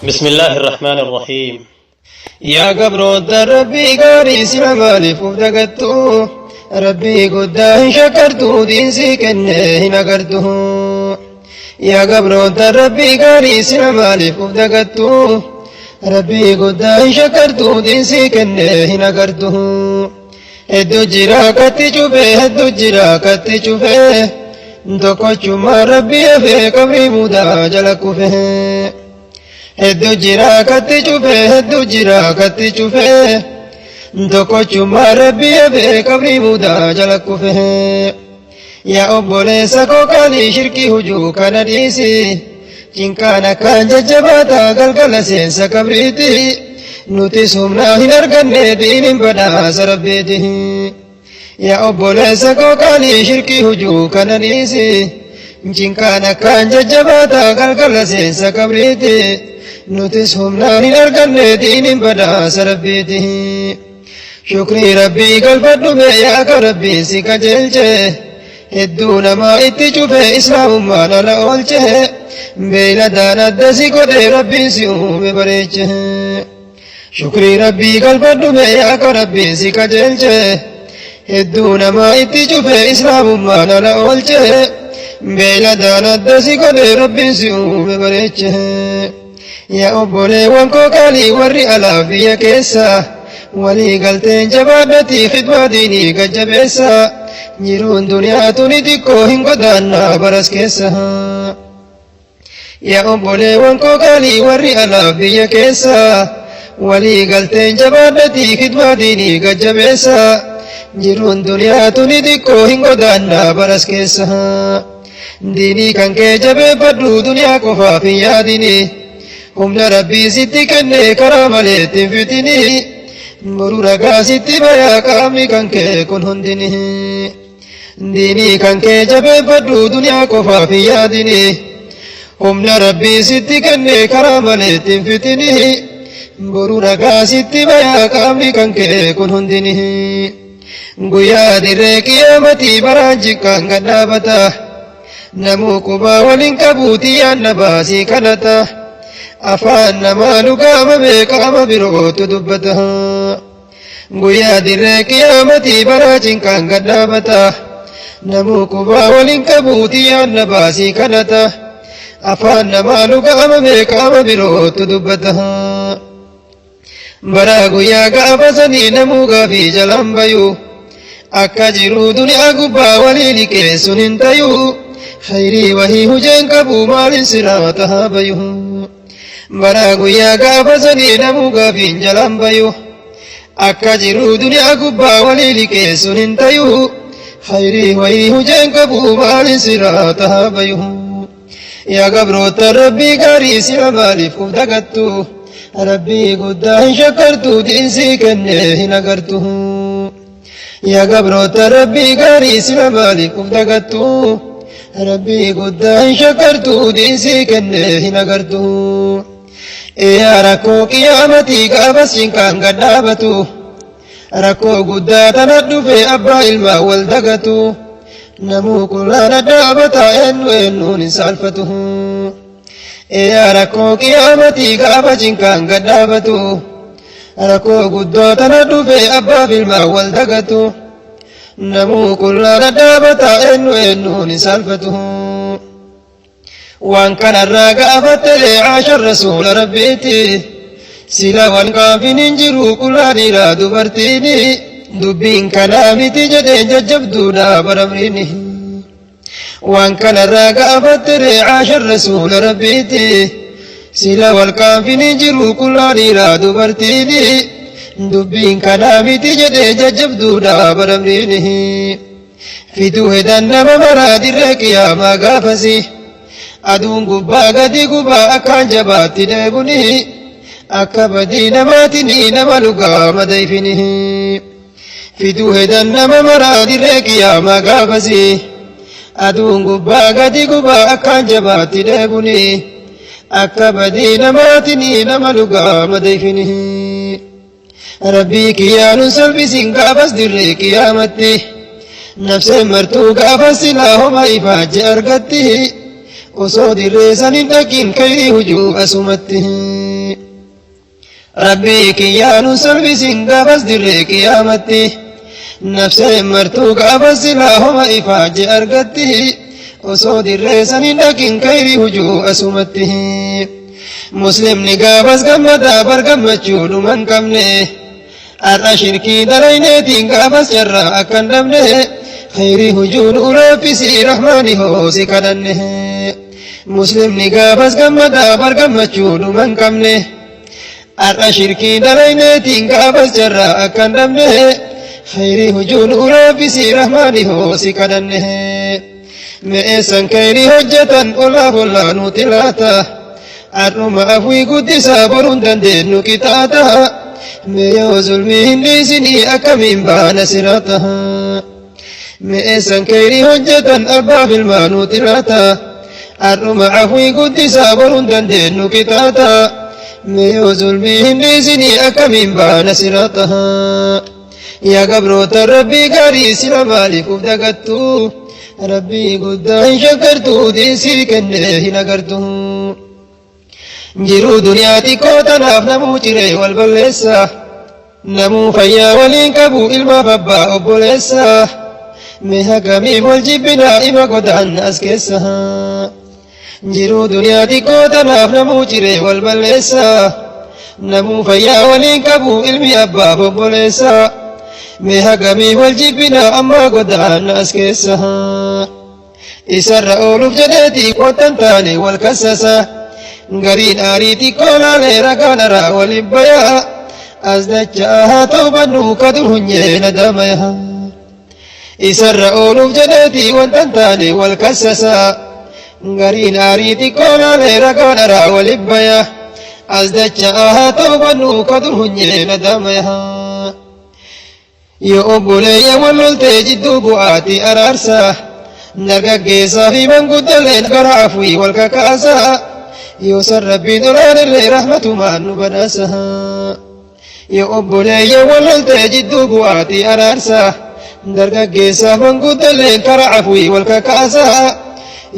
بسم الله الرحمن الرحيم. Yaa gabroota Rabbii gaarii, sila maaliif uf dagattu? Rabbii guddaa hin shakkartu, diinsii kenne hin agartu. Yaa gabroota Rabbii gaarii, sila maaliif uf dagattu? Rabbii guddaa hin shakkartu, diinsii kenne hin agartu. Hedduu jira katti cufee, hedduu jira katti cufee, tokkochummaa Rabbii hafee qabrii mudaa jala kufee. Hedduu jira katti cufee, hedduu jira katti cufee, tokkochummaa Rabbii hafee qabrii mudaa jala kufee. Yaa obboleessa koo qaalii, shirkii hujuu kana dhiisi. Cinqaan akkaan jajjabaata galgala seensa qabriiti. Nuti humnaa hin arganne, diiniin badhaasa Rabbiiti. Yaa obboleessa koo qaalii, shirkii hujuu kana dhiisi. Cinqaan akkaan jajjabaata galgala seensa qabriiti. Nutis humnaan hin arganne, diiniin badhaasa Rabbiiti. Shukrii Rabbii galfadhu mee, yaa ka Rabbiin si qajeelche. Hedduu namaa itti cufe, islaamummaan ala oolche. Beeyladaan adda si godhe, Rabbiin si uume bareeche. Shukrii Rabbii galfadhu mee, yaa ka Rabbiin si qajeelche. Hedduu namaa itti cufe, islaamummaan ala oolche. Beeyladaan adda si godhe, Rabbiin si uume bareeche. Yaa obboleewwan koo qaalii, warri alaa biyya keessa, walii galteen jabaadhatii khidmaa diinii gajjabeessa. Jiruun duniyaa tuni xiqqoo, hin godaannaa baras keessa. Yaa obboleewwan koo qaalii, warri alaa biyya keessa, walii galteen jabaadhatii khidmaa diinii gajjabeessa. Jiruun duniyaa tuni xiqqoo, hin godaannaa baras keessa. Diinii kan kee jabeeffadhu, duniyaa qofaaf hin yaadini. Humna Rabbii sitti kenne karaa malee itti hin fixini. Boru ragaa sitti bayaa qaamni kan kee kun hundini. Diinii kan kee jabeeffadhu, duniyaa qofaaf hin yaadini. Humna Rabbii sitti kenne karaa malee itti hin fixini. Boru ragaa sitti bayaa qaamni kan kee kun hundini. Guyyaa dirree qiyaamatii baraan jiqqaan gad dhaabata. Namuu qubaa waliin qabuuti yaanna baasii kadhata. Afaan namaa lugaamame, qaama birootu dubbata. Guyyaa dirree qiyaamatii baraa cinqaan gad dhaabata. Namuu qubaa waliin qabuuti yaanna baasii kadhata. Afaan namaa lugaamame, qaama birootu dubbata. Bara guyyaa gaafa sanii namuu gaafii jalaan bayu. Akka jiru duniyaa gubbaa walii liqeessuun hin tayu. Khayrii wahii hujeen qabu, maalin siraata haa bayu. Bara guyyaa gaafa sanii namuu gaafiin jalaan bayu. Akka jiru duniyaa gubbaa walii liqeessuun hin tayu. Khayrii wahii hujeen qabu, maalin siraata haa bayu. Yaa gabroota Rabbii gaarii, sila maaliif uf dagattu? Rabbii guddaa hin shakkartu, diinsii kenne hin agartu. Yaa gabroota Rabbii gaarii, sila maaliif uf dagattu? Rabbii guddaa hin shakkartu, diinsii kenne hin agartu. Yaa rakkoo qiyaamatii gaafas cinqaan gad dhaabatu. Rakkoo guddaa tana dhufe abbaa ilmaa wal dagatu. Namuu qullaana dhaabata, eenyu eenyuun hin saalfatu. Yaa rakkoo qiyaamatii gaafa cinqaan gad dhaabatu. Rakkoo guddoo tana dhufe abbaa ilmaa wal dagatu. Namuu qullaana dhaabata, eenyu eenyuun hin saalfatu. Waan kanarraa gaafatte caasha rasuula Rabbiiti. Sila wal gaafin hin jiru qullaa dhiiraa dubartiini. Dubbiin kanaa miti jedhee jajjabduudha baramriini. Waan kanarraa gaafatte caasha rasuula Rabbiiti. Sila wal gaafin hin jiru qullaa dhiiraa dubartiini. Dubbiin kanaa miti jedhee jajjabduudha baramriini. Fiduu hedan nama maraa dirree qiyaamaa gaafasi. Aduun gubbaa gadi gubbaa akkaan jabaatti deebuni. Akka badii namaatiin nama lugaa madayfini. Fiduu hedan nama maraa dirree qiyaamaa gaafasi. Aduun gubbaa gadi gubbaa akkaan jabaatti deebuni. Akka badii namaatiin nama lugaa madayfini. Rabbii kiyyaanuun salphisiin gaafas dirree qiyaamatti. Nafseen martuu gaafas silaa homa ifaajje argatti. Osoo dirree san hin dhaqin kayrii hujuu asumatti. Rabbii kiyyaanu salphisiin gaafas dirree qiyaamatti. Nafseen martuu gaafas silaa homa ifaaje argatti. Osoo dirree san hin dhaqin kayrii hujuu asumatti. Muslimni gaafas gammadaa bar gammachuu dhuma hin qabne. Har'a shirkii dalayneetiin gaafas carraa akka hin dhabne. Khayrii hujuu nu laaffisii rahmaani hoo si kadhanne. Muslimni gaafas gammadaa bar gammachuu dhuma hin qabne. Har'a shirkii dalayneetiin gaafas carraa akka hin dhabne. Khayrii hujuu nu laaffisii rahmaani hoo si kadhanne. Mi'eessan khayrii hojjetan olaaf ollaa nuti laata. Har'uma afwii guddisaa boruun dandeenyu qixaata. Mee yoo zulmii hin dhiisinii akkamiin baana siraata. Mi'eessan khayrii hojjetan abbaaf ilmaa nuti laata. Har'uma afwii guddisaa boruun dandeenyu qixaata. Mee yoo zulmii hin dhiisinii akkamiin baana siraata. Yaa gabroota rabbii gaarii sila maaliif uf dagattu? Rabbii guddaa hin shakkartu diinsii kenne hin agartu. Jiruu duniyaa xiqqoo tanaaf namuu ciree wal balleessa. Namuu fayyaa waliin qabu ilmaaf abbaa obboleessa. Mee hagamiif wal jibbinaa ima godaanna as keessa. Jiruu duniyaa xiqqoo tanaaf namuu ciree wal balleessa. Namuu fayyaa waliin qabu ilmi abbaaf obboleessa. Mee hagamiif wal jibbinaa ammaa godaanna as keessa. Isarra ooluuf jedheeti qottan taane wal kassasa. Gariin aarii xiqqoo laalee ragaan araa waliin bayaa. As dachaa haa ta'u bannu kadu hunyee nadamaya. Isarra ooluuf jedheeti wantan taane wal kassasa. Gariin aarii xiqqoo laalee ragaan araa waliin baya. As dachaa haa ta'u bannu kadu hunyee nadamaya. Yoo obboleeyya wal loltee jidduu bu'aati araarsa. Dargaggeessaa fi manguddoleen gara afurii wal kakaasa. Yoo san rabbiin olaanillee rahmatumaan nu badhaasa. Yoo obboleeyya wal loltee jidduu bu'aati araarsa. Dargaggeessaa fi manguddoleen kara afurii wal kakaasa.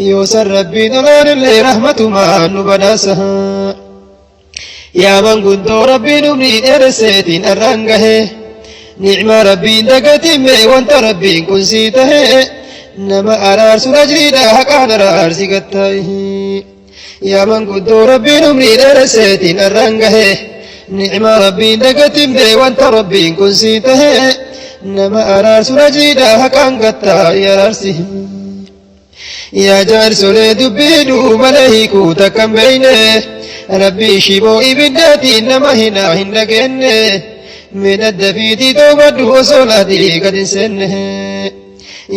Yoo san rabbiin olaanillee rahmatumaan nu badhaasa. Yaa manguddoo rabbiin umrii dheeresseetiin arraan gahe. Nicmaa rabbiin dagatiin mee wanta rabbiin kun sii tahe. Nama araarsuun ajriidha haqaan araarsi gattaa'i. Yaa manguddoo rabbiin umrii dheeresseetiin arraan gahe. Nicmaa rabbiin dagatiin mee wanta rabbiin kun sii tahe. Nama araarsuun ajriidha haqaan gattaa'i araarsi. Yaa jaarsolee dubbii duuba hiikuu takka hin beekne. Rabbii shiboo ibiddaatiin nama hinaa hin dhageenye. Midhadda fiitii toobadhu osoo laatii gad hin seenne.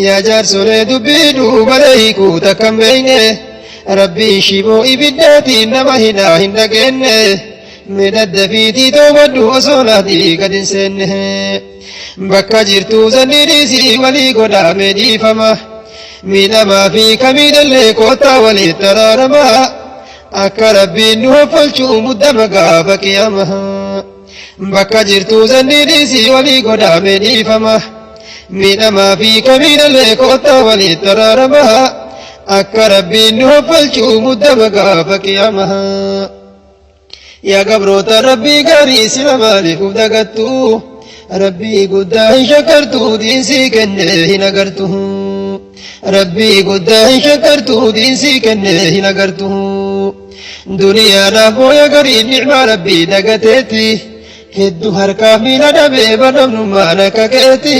Yaa jaarsolee dubbii duuba hiikuu takka hin beekne. Rabbii shiboo ibiddaatiin nama hinaa hin dhageenye. Midhadda fiitii toobadhu osoo laatii gad hin seenne. Bakka jirtu zanni dhiisii walii godhaame dhiifama. Miidhamaa fi kamiidhallee koottaa walitti araarama. Akka rabbiin nu hoffolchuu muddama gaafa qiyaama. Bakka jirtu zanni dhiisii walii godhaame dhiifama. Miidhamaa fi kamiidhallee koottaa walitti araarama. Akka rabbiin nu hoffolchuu muddama gaafa qiyaama. Yaa gabroota rabbii gaarii sila maaliif uf dagattu? Rabbii guddaa hin shakkartu diinsii kenne hin agartu. Rabbii guddaa hin shakkartu diinsii kenne hin agartu. Duniyaadhaaf booya gariin nicmaa rabbii dagateetti. Hedduu harkaaf miila dhabee badhamnummaan akka keetti.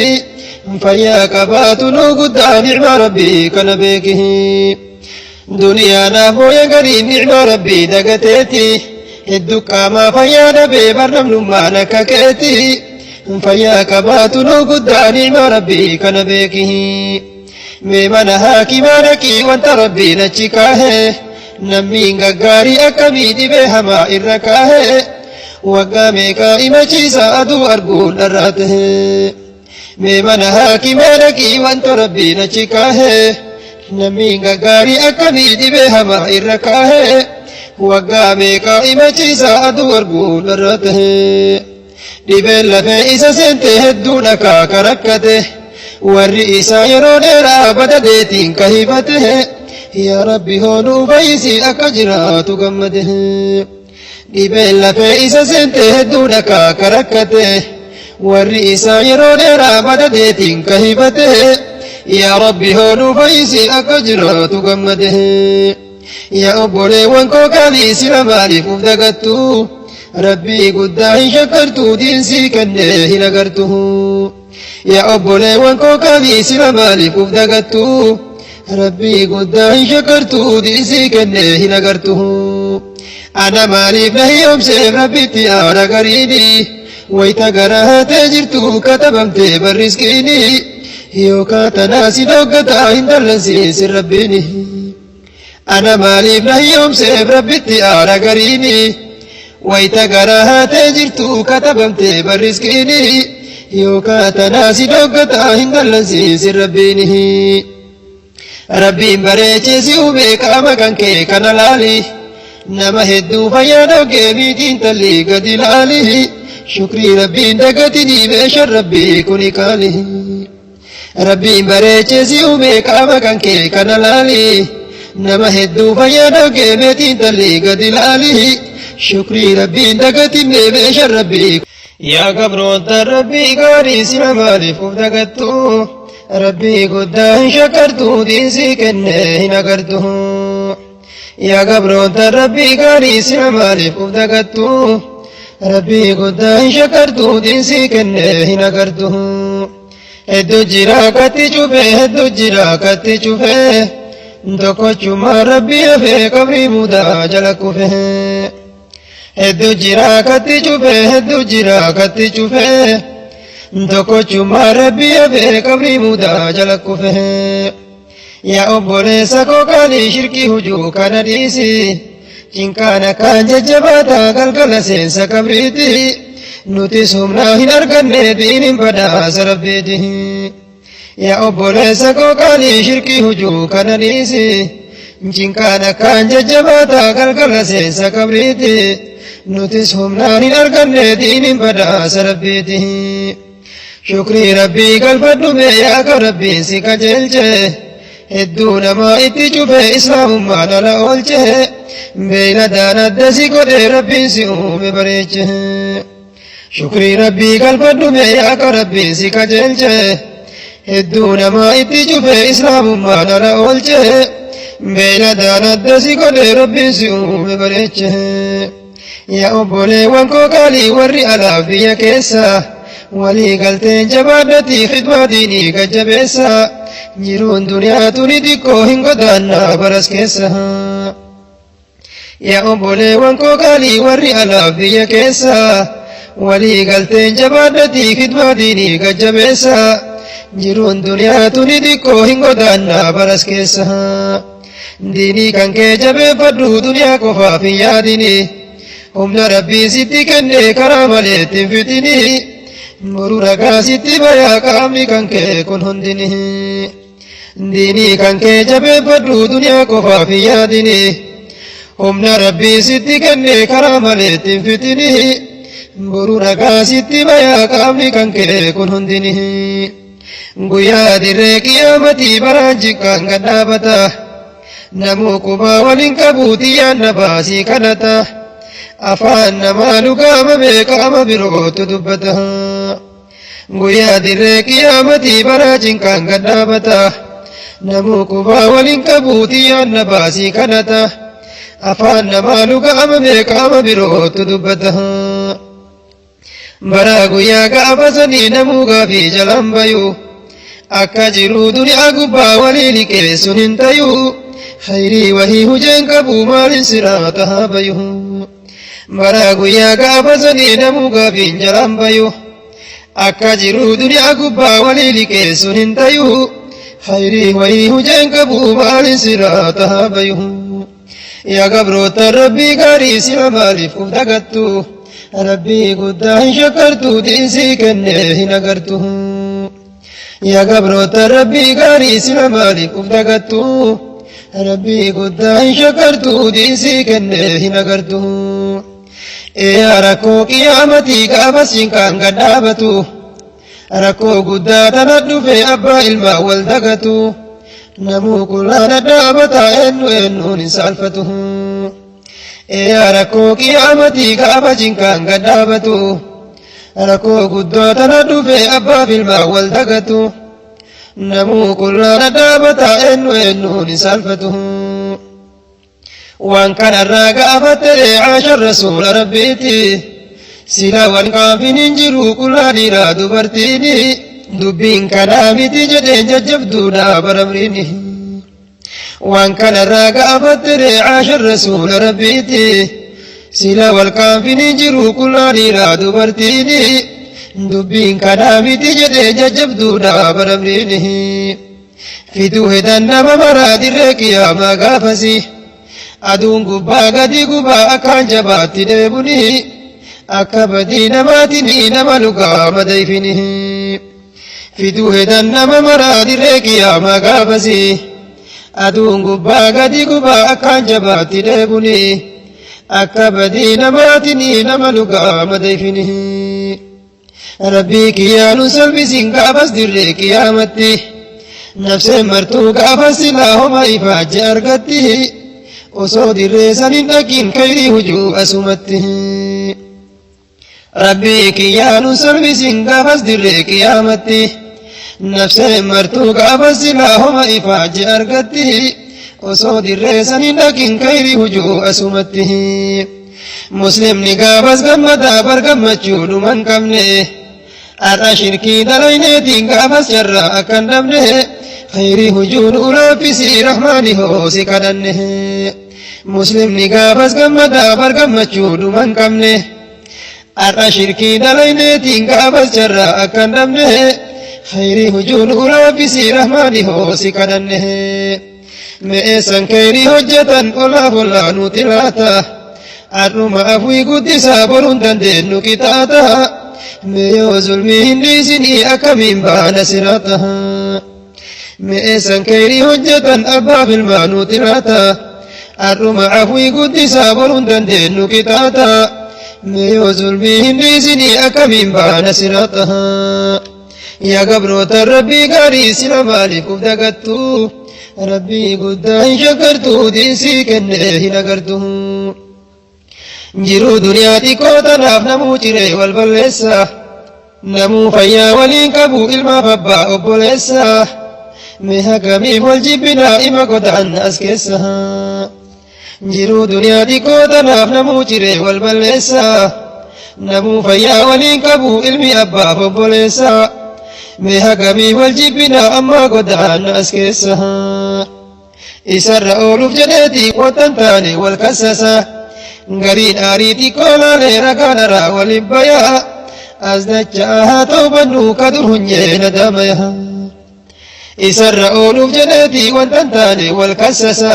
Fayyaa qabaatu nu guddaa nicmaa rabbii kana beeki. Duniyaadhaaf booya gariin nicmaa rabbii dagateetti. Hedduu qaamaa fayyaa dhabee barnamnummaan akka keetti. Fayyaa qabaatu nu guddaa nicmaa rabbii kana beeki. Mee mana haakimaa dhaqii wanta rabbiin achi kaahe. Namni gaggaarii akkamii dhibee hamaa irra kaahe. Waggaa meeqaa imachiisa aduu arguun dharraa tahe. Mee mana haakimaa dhaqii wanta rabbiin achi kaahe. Namni gaggaarii akkamii dhibee hamaa irra kaahe. Waggaa meeqaa imachiisa aduu arguun dharraa tahe. Dhibeen lafee isa seente hedduu dhakaa ka rakkate. Warri isaa yeroo dheeraa badadeetiin ka hifate. Yaa Rabbi hoonuu fayyisi akka jiraatu gammade. Dhibeen lafee isa seente hedduun akka rakkate. Warri isaa yeroo dheeraa badadeetiin ka hibate. Yaa Rabbi hoonuu fayyisi akka jiraatu gammade. Yaa obboleewwan koo qaalii sila maaliif uf dagattu? Rabbii guddaa hin shakkartu diinsii kennee hin agartu. Yaa obboleewwan koo qaalii sila maaliif uf dagattu? Rabbii guddaa hin shakkartu diinsii kennee hin agartu. Ana maaliif na hiyyoomseef Rabbitti aara gariini? Wayita gara haatee jirtu katabamtee barriskiini. Yookaan tanaa si dhoggataa hin dallansiisin Rabbiini. Ana maaliif na hiyyoomseef Rabbitti aara gariini? Wayita gara haatee jirtu katabamtee barriskiini. Yookaan tanaa si dhoggataa hin dallansiisin Rabbiini. Rabbiin bareechee si uume qaama kan kee kana laali. Nama hedduu fayyaa dhoggee miitiin talli gadi laali. Shukrii Rabbiin dagatinii meeshaan Rabbii kuni qaali. Rabbiin bareechee si uume qaama kan kee kana laali. Nama hedduu fayyaa dhoggee meetiin talli gadi laali. Shukrii Rabbiin dagatinee meeshaan Rabbii. Yaa gabroota Rabbii gaarii sila maaliif uf dagattu? Rabbii guddaa hin shakkartu diinsii kennee hin agartu. Yaa gabroota Rabbii gaarii sila maaliif uf dagattu? Rabbii guddaa hin shakkartu diinsii kennee hin agartu. Hedduu jira katti cufee hedduu jira katti cufee tokkochuma Rabbii hafee qabrii mudaa jala kufee. Hedduu jira katti cufee hedduu jira katti cufee tokkochuma Rabbii hafee qabrii mudaa jala kufee. Yaa obboleessa koo qaalii shirkii hujuu kana dhiisi. Cinkaan akkaan jajjabaataa galgala seensa qabriiti. Nuti humnaa hin arganne diiniin badhaasa Rabbiiti. Yaa obboleessa koo qaalii shirkii hujuu kana dhiisi. Cinkaan akkaan jajjabaataa galgala seensa qabriiti. Nutis humnaan hin arganne diiniin badhaasa Rabbiiti. Shukrii Rabbii galfadhu mee yaa ka Rabbiin si qajeelche. Hedduu namaa itti cufee islaamummaan ala oolche. Beeyladaan adda si godhee Rabbiin si uume bareeche. Shukrii Rabbii galfadhu mee yaa ka Rabbiin si qajeelche. Hedduu namaa itti cufee islaamummaan ala oolche. Beeyladaan adda si godhee Rabbiin si uume bareeche. Yaa obboleewwan koo qaalii warri alaaf biyya keessa. Walii galteen jabaadhati khidmaa diinii gajjabeessa. Jiruun duniyaa tuni xiqqoo hin godaannaa baras keessa. Yaa obboleewwan koo qaalii warri alaaf biyya keessa. Walii galteen jabaadhati khidmaa diinii gajjabeessa. Jiruun duniyaa tuni xiqqoo hin godaannaa baras keessa. Diinii kan kee jabeeffadhu duniyaa qofaaf hin yaadini. Humna Rabbii sitti kenne karaa malee ittiin fixini. Boru ragaa sitti bayaa qaamni kan kee kun hundini. Diinii kan kee jabeeffadhu duniyaa qofaaf hin yaadini. Humna Rabbii sitti kenne karaa malee ittiin fixini. Boru ragaa sitti bayaa qaamni kan kee kun hundini. Guyyaa dirree qiyaamatii baraan jiqqaan gad dhaabata. Namuu qubaa waliin qabu xiyyaan na baasii kadhata. Afaan namaa lugaamame qaama birootu dubbata. Guyyaa dirree qiyaamatii baraa cinqaan gad dhaabata. Namuu qubaa waliin qabu xiyyaan na baasii kadhata. Afaan namaa lugaamame qaama birootu dubbata. Baraa guyyaa gaafa sanii namuu gaafii jalaan bayu. Akka jiru duniyaa gubbaa walii liqeessuun hin tayu. Khayrii wahii hujeen qabu maaliin siraata haa bayu. Baraa guyyaa gaafa sanii namuu gaafiin jalaan bayu. Akka jiru duniyaa gubbaa walii liqeessuun hin tayu. Khayrii wahii hujeen qabu maaliin siraata haa bayu. Yaa gabroota Rabbii gaarii sila maaliif uf dagattu? Rabbii guddaa hin shakkartu diinsii kennee hin agartu. Yaa gabroota Rabbii gaarii sila maaliif uf dagattu? Rabbii guddaa hin shakkartu diinsii kennee hin agartu. Yaa rakkoo qiyaamatii gaafa siinqaan gad dhaabatu. Rakkoo guddaa tana dhufe abbaa ilmaa wal dagatu. Namuu qullaan dhadhaabata eenyu eenyuun hin saalfatu. Yaa rakkoo qiyaamatii gaafa jinkaan gad dhaabatu. Rakkoo guddoo tana dhufe abbaaf ilmaan wal dagatu. Namuu qullaa dhadhaabata eenyu eenyuun hin saalfatu. Waan kanarraa gaafatte caasha rasuula rabbiiti. Sila wal qaafin hin jiru qullaa dhiiraa dubartiini. Dubbiin kanaa miti jedheen jajjabduudha baramriini. Waan kanarraa gaafatte caasha rasuula rabbiiti. Sila wal qaafin hin jiru qullaa dhiiraa dubartiini. Dubbiin kanaa miti jedhee jajjabduudha baramriini. Fiduu hedan nama maraa dirree qiyaamaa gaafasi. Aduun gubbaa gadi gubaa akkaan jabaatti deebuni. Akka badii namaatiin nama lugaa madayfini. Fiduu hedan nama maraa dirree qiyaamaa gaafasi. Aduun gubbaa gadi gubaa akkaan jabaatti deebuni. Akka badii namaatiin nama lugaa madayfini. Rabbii kiyyaanu salphisiin gaafas dirree qiyaamatti. Nafseen martuu gaafas silaa homa ifaajje argatti. Osoo dirree sanin dhaqiin kayrii hujuu asumatti. Rabbii kiyyaanu salphisiin gaafas dirree qiyaamatti. Nafseen martuu gaafas silaa homa ifaajje argatti. Osoo dirree sanin dhaqiin kayrii hujuu asumatti. Muslimni gaafas gammadaa bar gammachuu dhuma hin qabne. Har'a shirkii dalayneetiin gaafas carraa akka hin dhabne. Khayrii hujuu nu laaffisii rahmaani hoo si kadhanne. Muslimni gaafas gammadaa bar gammachuu dhuma hin qabne. Har'a shirkii dalayneetiin gaafas carraa akka hin dhabne. Khayrii hujuu nu laaffisii rahmaani hoo si kadhanne. Mi'eessan khayrii hojjetan olaaf olaa nuti laata. Har'uma afwii guddisaa boruun dandeenyu qixaata. Mee yoo zulmii hin dhiisinii akkamiin baana siraata. Mi'eessan khayrii hojjetan abbaaf ilmaa nuti laata. Har'uma afwii guddisaa boruun dandeenyu qixaata. Mee yoo zulmii hin dhiisinii akkamiin baana siraata. Yaa gabroota rabbii gaarii sila maaliif uf dagattu? Rabbii guddaa hin shakkartu diinsii kennee hin agartu. Jiruu duniyaa xiqqoo tanaaf namuu ciree wal balleessa. Namuu fayyaa waliin qabu ilmaaf abbaa obboleessa. Mee hakkamiif wal jibbinaa ima godaan as keessa. Jiruu duniyaa xiqqoo tanaaf namuu ciree wal balleessa. Namuu fayyaa waliin qabu ilmi abbaaf obboleessa. Mee hakkamiif wal jibbinaa ammaa godaan as keessa. Isarra ooluuf jedheeti wanta taane wal kassasa. Gariin aarii xiqqoo laalee ragaa dharaa waliin bayaa. As dachaa haa ta'u bannu kadur hunyee nadamaya. Isarra ooluuf jedheeti wanta taane wal kassasa.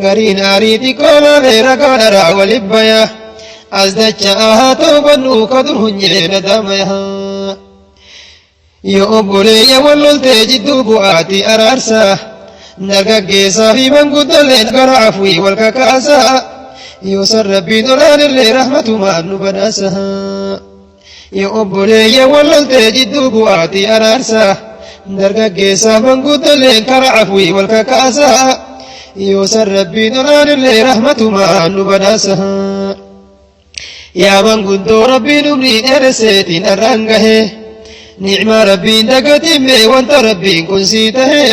Gariin aarii xiqqoo laalee ragaa dharaa waliin bayaa. As dachaa haa ta'u bannu kadur hunyee nadamaya. Yoo obboleeyya wal loltee jidduu bu'aati araarsa. Dargaggeessaa fi manguddolleen gara afwii wal kakaasa. Yoo san rabbiin olaanillee rahmatumaan nu badhaasa. Yoo obboleeyya wal loltee jidduu bu'aati araarsa. Dargaggeessaa manguddolleen kara afwii wal kakaasa. Yoo san rabbiin olaanillee rahmatumaan nu badhaasa. Yaa manguddoo rabbiin umrii dheeresseetiin har'aan gahe. Nicmaa rabbiin dagatiin wanta rabbiin kun sii tahe.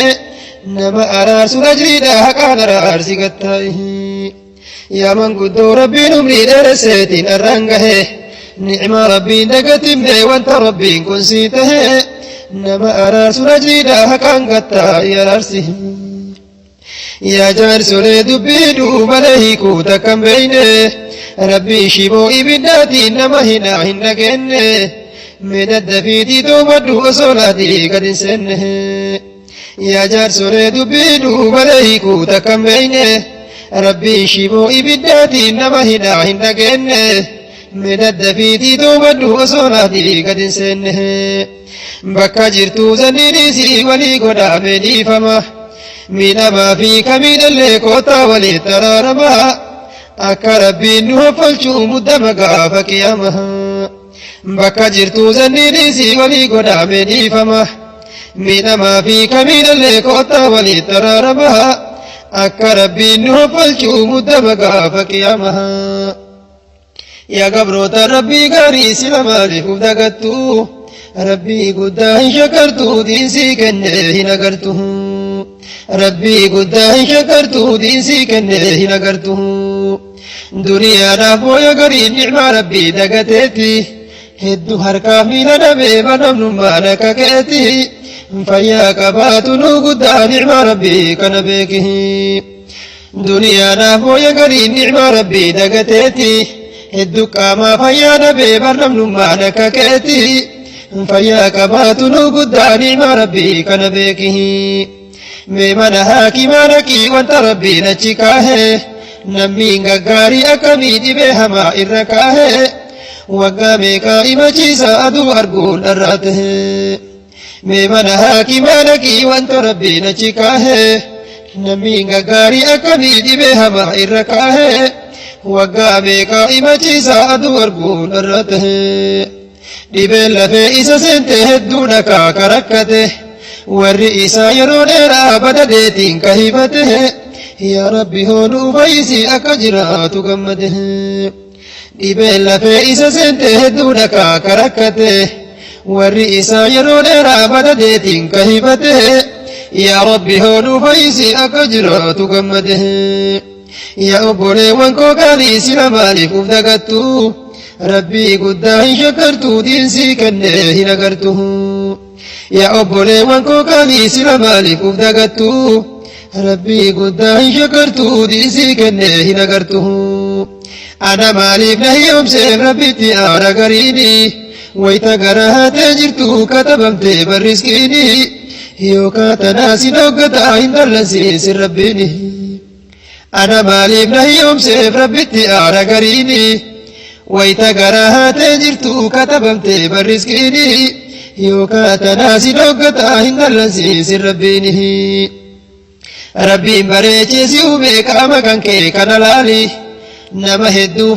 Nama araarsuun ajriidha haqaan araarsi gattaa'i. Yaa manguddoo rabbiin umrii dheeresseetiin har'aan gahe. Nicmaa rabbiin dagatiin wanta rabbiin kun sii tahe. Nama araarsuun ajriidha haqaan gattaa'i araarsi. Yaa jaarsolee dubbii duubalee hiikuu takka hin beekne. Rabbiin shiboo ibiddaatiin nama hinaa hin dhageenye. Mee daddafiitii toobadhu osoo laatii gad hin seenne. Yaa jaarsolee dubbii duubalee hiikuu takka hin beekne. Rabbiin shiboo ibiddaatiin nama hinaa hin dhageenye. Mee daddafiitii toobadhu osoo laatii gad hin seenne. Bakka jirtuu zanniinis walii godhamee dhiifama. Miidhamaa fi kamiidhallee kootaa walitti araarama. Akka rabbiin nu hoffolchuu muddama gaafa qiyaama. Bakka jirtuu zanniinis walii godhamee dhiifama. Miidhamaa fi kamiidhallee koottaa walitti araaramaa akka rabbiin nu hofalchuu muddama gaafa qiyaamaa. Yaa gabroota rabbii gaarii sila maaliif uf dagattu rabbii guddaa hin shakartu diinsii kenne hin agartu. Rabbii guddaa hin shakartu diinsii kenne hin agartu. Duniyaadhaaf booya gariin nicmaa rabbii dagateeti. Hedduu harkaaf miila dhabee banamnummaan akka keeti. Fayyaa qabaatu nu guddaa nicmaa rabbii kana beeki. Duniyaadhaaf booya gariin nicmaa rabbii dagateeti. Hedduu qaamaa fayyaa dhabee barnamnummaan akka keeti. Fayyaa qabaatu nu guddaa nicmaa rabbii kana beeki. Mee mana haakimaa dhaqii wanta rabbiin achi kaahee. Namni gaggaarii akkamii dhibee hamaa irra kaahee. Waggaa meeqaa imachiisa aduu arguun dharraa tahe. Mee mana haakimaa dhaqii wanta rabbiin achi kaahee. Namni gaggaarii akkamii dhibee hamaa irra kaahee. Waggaa meeqaa imachiisa aduu arguun dharraa tahe. Dhibeen lafee isa seente hedduu dhakaa karakkate. Warri isaa yeroo dheeraa badadeetiin kahibate. Yaa Rabbi hoonuu fayyisi akka jiraatu gammade. Dhibeen lafee isa seente hedduu dhakaa karakkate. Warri isaa yeroo dheeraa badadeetiin kahibate. Yaa Rabbi hoonuu fayyisi akka jiraatu gammade. Yaa obboleewwan koo qaalii sila maaliif uf dagattu? Rabbii guddaa hin shakartu diinsii kenne hin agartu. Yaa obboleewwan koo qaalii sila maaliif uf dagattu? Rabbii guddaa hin shakartu diinsii kenne hin agartu. Ana maaliif na hiyyoomseef rabbitti aara gariini? Wayita gara haatee jirtu katabamtee barriskiini. Yookaan tanaa si dhoggataa hin dallansiisin rabbiini. Ana maaliif na hiyyoomseef rabbitti aara gariini? Wayita gara haatee jirtu katabamtee barriskiini. Yookaan tanaa si dhoggataa hin dallansiisin rabbiini. Rabbiin bareechee si uume qaama kan kee kana laali. Nama hedduu